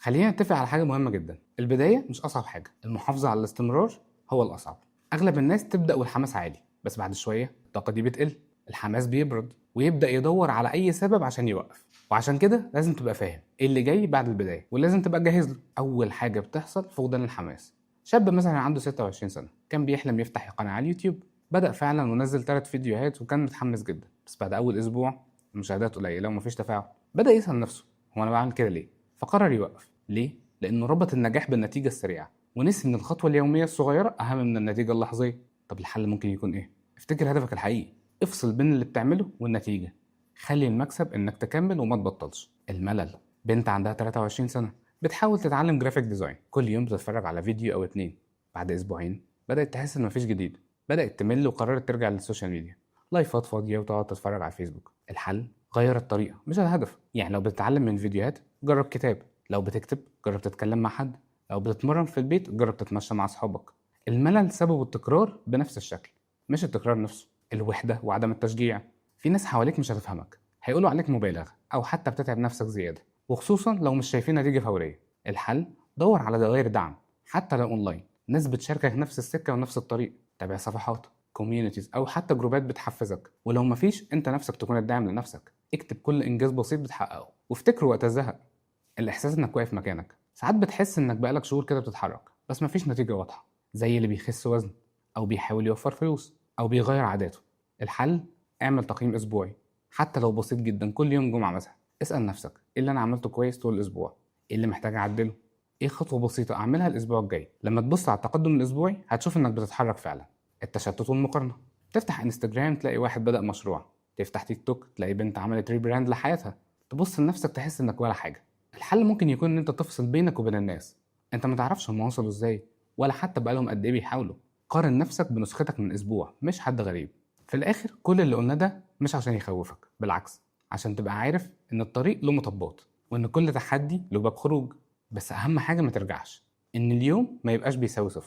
خلينا نتفق على حاجة مهمة جدا، البداية مش اصعب حاجه، المحافظة على الاستمرار هو الاصعب. اغلب الناس تبدا والحماس عالي، بس بعد شوية الطاقة دي بتقل، الحماس بيبرد، ويبدا يدور على اي سبب عشان يوقف. وعشان كده لازم تبقى فاهم ايه اللي جاي بعد البداية، ولازم تبقى جاهز له. اول حاجة بتحصل فقدان الحماس. شاب مثلا عنده 26 سنة كان بيحلم يفتح قناة على اليوتيوب، بدا فعلا ونزل 3 فيديوهات وكان متحمس جدا، بس بعد اول اسبوع المشاهدات قليله ومفيش تفاعل. بدا يسال نفسه: هو انا بعمل كده ليه؟ فقرر يوقف. ليه؟ لانه ربط النجاح بالنتيجة السريعة ونسي ان الخطوة اليومية الصغيرة اهم من النتيجة اللحظيه. طب الحل ممكن يكون ايه؟ افتكر هدفك الحقيقي، افصل بين اللي بتعمله والنتيجه، خلي المكسب انك تكمل وما تبطلش. الملل. بنت عندها 23 سنة بتحاول تتعلم graphic design، كل يوم بتتفرج على فيديو او اتنين. بعد اسبوعين بدات تحس ان مفيش جديد، بدات تمل وقررت ترجع لل social media، لايفات فاضية وتقعد تتفرج على الفيسبوك. الحل: غير الطريقة مش الهدف. يعني لو بتتعلم من فيديوهات جرب كتاب، لو بتكتب جرب تتكلم مع حد، لو بتتمرن في البيت جرب تتمشى مع اصحابك. الملل سببه التكرار بنفس الشكل، مش التكرار نفسه. الوحدة وعدم التشجيع. في ناس حواليك مش هتفهمك، هيقولوا عليك مبالغ او حتى بتتعب نفسك زياده، وخصوصا لو مش شايفين نتيجة فوريه. الحل: دور على دوائر دعم حتى لو اونلاين، ناس بتشاركك نفس السكة ونفس الطريق. تابع صفحات، communities، او حتى جروبات بتحفزك. ولو مفيش، انت نفسك تكون الداعم لنفسك. اكتب كل انجاز بسيط بتحققه وافتكره وقت الزهق. الاحساس انك واقف مكانك. ساعات بتحس انك بقالك شهور كده بتتحرك بس مفيش نتيجة واضحه، زي اللي بيخس وزن او بيحاول يوفر فلوس او بيغير عاداته. الحل: اعمل تقييم اسبوعي حتى لو بسيط جدا. كل يوم جمعه مثلا اسال نفسك: ايه اللي انا عملته كويس طول الاسبوع؟ ايه اللي محتاج اعدله؟ ايه خطوة بسيطة اعملها الاسبوع الجاي؟ لما تبص على التقدم الاسبوعي هتشوف انك بتتحرك فعلا. التشتت والمقارنه. تفتح انستجرام تلاقي واحد بدأ مشروع، تفتح تيك توك تلاقي بنت عملت rebrand لحياتها، تبص لنفسك تحس انك ولا حاجه. الحل ممكن يكون ان انت تفصل بينك وبين الناس. انت ما تعرفش هم وصلوا ازاي ولا حتى بقالهم قد ايه بيحاولوا. قارن نفسك بنسختك من اسبوع، مش حد غريب. في الاخر كل اللي قلناه ده مش عشان يخوفك، بالعكس، عشان تبقى عارف ان الطريق له مطبات وان كل تحدي له باب خروج، بس اهم حاجة ما ترجعش، ان اليوم ما يبقاش بيساوي صفر.